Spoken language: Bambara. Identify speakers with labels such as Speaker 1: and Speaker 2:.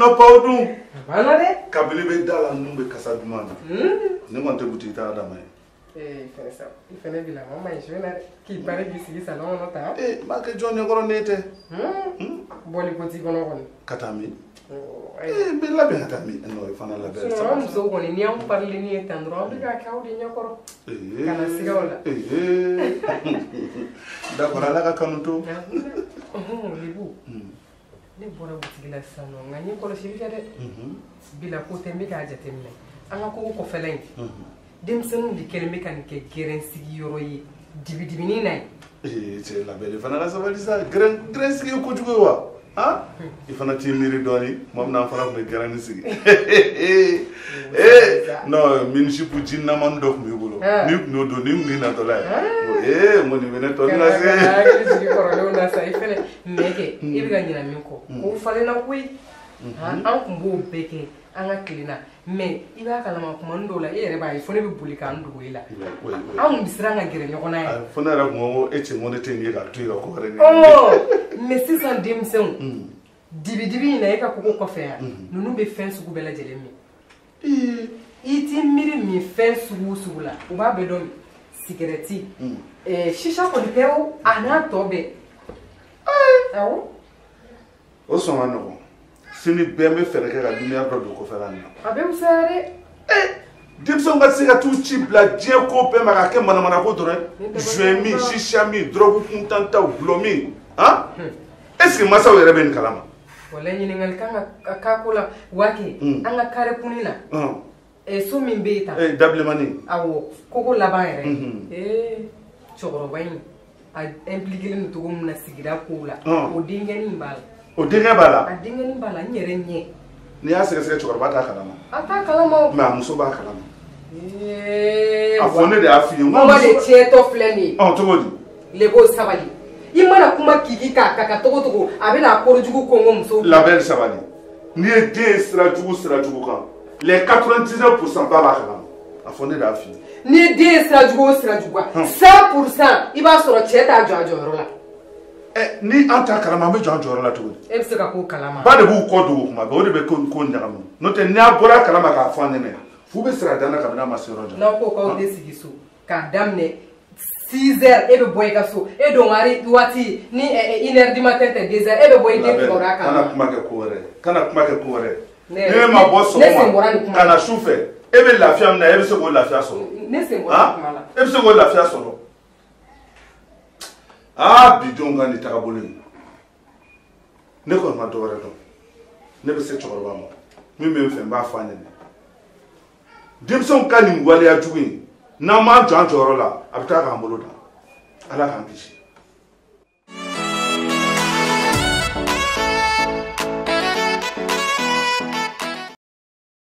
Speaker 1: nɔpaw dun.
Speaker 2: A banna dɛ.
Speaker 1: Kabini bɛ da la nun bɛ kasa duman na. Ne kɔni tɛ butigi taga dama ye.
Speaker 2: Ee fɛnɛ sa i fɛnɛ bila ma ɲi su in na dɛ k'i pari k'i sigi salon kɔnɔ tan.
Speaker 1: Ee n b'a kɛ jɔn ɲɛkɔrɔ ne tɛ.
Speaker 2: Bɔli ko t'i kɔnɔ kɔni.
Speaker 1: Ka taa min? Ee n bɛ labɛn ka taa min? Non i fana labɛn.
Speaker 2: Sinon an musow kɔni ni y'anw parili ni ye tan dɔrɔn an bɛ k'a kɛ aw de ɲɛkɔrɔ. Kana siga o la.
Speaker 1: D'accord Ala ka kanu to.
Speaker 2: Lebu. Ne bɔra butigi la sisan nɔ nka n ye kɔlɔsili kɛ dɛ. Bila ko tɛ n bɛ k'a jateminɛ an ka kogo kɔfɛla in. Denmisɛnninw de kɛlen bɛ ka nin kɛ gɛrɛn sigiyɔrɔ ye dibidibinin na ye.
Speaker 1: Ee cɛ labɛn fana ka sabali sa gɛrɛn sigi ye kojugu ye wa? Han i fana t'i miiri dɔɔni tuma min na an fana tun bɛ gɛrɛn sigi. Ee non minisipu ji namani dɔ tun b'i bolo n'i tun y'o don n'i tun y'i natɔla ye. Ee n ko nin bɛ ne tɔ lase.
Speaker 2: Hakili jigin kɔrɔlenw na sa i fɛnɛ mɛ kɛ i bɛ ka ɲinɛ min kɔ o falenna koyi. An tun b'o bɛɛ kɛ an ka tile na. Mais i b'a kalama kuma dɔw la e yɛrɛ b'a ye fo ne bɛ boli k'an dogo e la. An tun bɛ siran ka gɛrɛ ɲɔgɔn na yɛrɛ.
Speaker 1: Fo ne yɛrɛ tun ko e cɛ ko ne tɛ nin ye k'a to yen ka ko wɛrɛ ɲɛɲini.
Speaker 2: Mais sisan denmisɛnw dibidibi in na e ka kogo kɔfɛ yan ninnu bɛ fɛn sugu bɛɛ lajɛlen min. I t'i miiri min fɛn sugu o sugu la u b'a bɛɛ dɔn min sigɛrɛti sisa kɔni tɛ o a n'a tɔ bɛɛ. Awɔ.
Speaker 1: O sɔn ka nɔgɔn. Sini bɛɛ bɛ fɛɛrɛ kɛ ka lumière dɔ don kɔfɛla in na.
Speaker 2: A bɛ fisaya dɛ.
Speaker 1: Denmisɛnw ka se ka t'u ci bila diɲɛ ko bɛɛ ma k'a kɛ manamanako dɔrɔn ye. Joint min, shisha min, drogue kuntantaw, gulɔ min, han? Est ce que masaw yɛrɛ bɛ nin kalama?
Speaker 2: Walayi ɲininkali kan ka k'a ko la waati an ka carré kunni na. So min bɛ yen tan.
Speaker 1: Dabilenmani.
Speaker 2: Awɔ koko laban yɛrɛ. Ee cɛkɔrɔba in a impliqué len don cogo min na sigida kow la. O denkɛnin b'a la.
Speaker 1: O denkɛ b'a la?
Speaker 2: A denkɛnin b'a la n yɛrɛ ɲɛ.
Speaker 1: N'i y'a sɛgɛsɛgɛ cɛkɔrɔba t'a kalama.
Speaker 2: A t'a kalama o.
Speaker 1: Mais a muso b'a kalama. A fɔ ne de y'a f'i ye.
Speaker 2: Kuma de tiɲɛtɔ filɛ nin ye.
Speaker 1: Ɔ cogo di?
Speaker 2: Lebo sabali. I mana kuma kiki k'a ka togo togo a bɛna a korojugu kɔngɔ musow.
Speaker 1: Labɛn sabali. N'i ye den ye sira jugu kan les 99% ba b'a kalama. A fɔ ne de y'a f'i ye.
Speaker 2: N'i ye den ye sira jugu o sira jugu kan 100% i b'a sɔrɔ cɛ t'a jɔ a jɔyɔrɔ la.
Speaker 1: Ni an t'a kalama an bɛ jɔ an jɔyɔrɔ la cogo di?
Speaker 2: E bɛ se ka k'o kalama.
Speaker 1: Ba de b'u kɔ dogo kuma bɛɛ o de bɛ ko ɲagami n'o tɛ n'a bɔra kalama k'a fɔ an ɲɛnɛ f'u bɛ sira dan na kabini a ma se yɔrɔ jan.
Speaker 2: N'aw ko k'aw tɛ sigi so k'a daminɛ 6 heures e bɛ bɔ i ka so e don waati ni 1 heure du matin tɛ 2 heures e bɛ bɔ i den kibaruya kalama.
Speaker 1: Kana kuma kɛ ko wɛrɛ ye kana kuma kɛ ko wɛrɛ ye. Ne ma bɔ sɔgɔma ka na su fɛ e bɛ lafiya min na e bɛ se k'o lafiya sɔrɔ.
Speaker 2: Ne sen bɔra nin kuma la.
Speaker 1: E bɛ se k'o lafiya sɔrɔ. Ah bi denw ka nin tagabolo in ne kɔni ma dɔ wɛrɛ dɔn ne bɛ se cɛkɔrɔba ma min bɛ n fɛ n b'a fɔ a ɲɛna denmisɛnw ka nin waleya jugu in n'an m'an jɔ an jɔyɔrɔ la a bɛ taa k'an bolo dan Ala k'an kisi.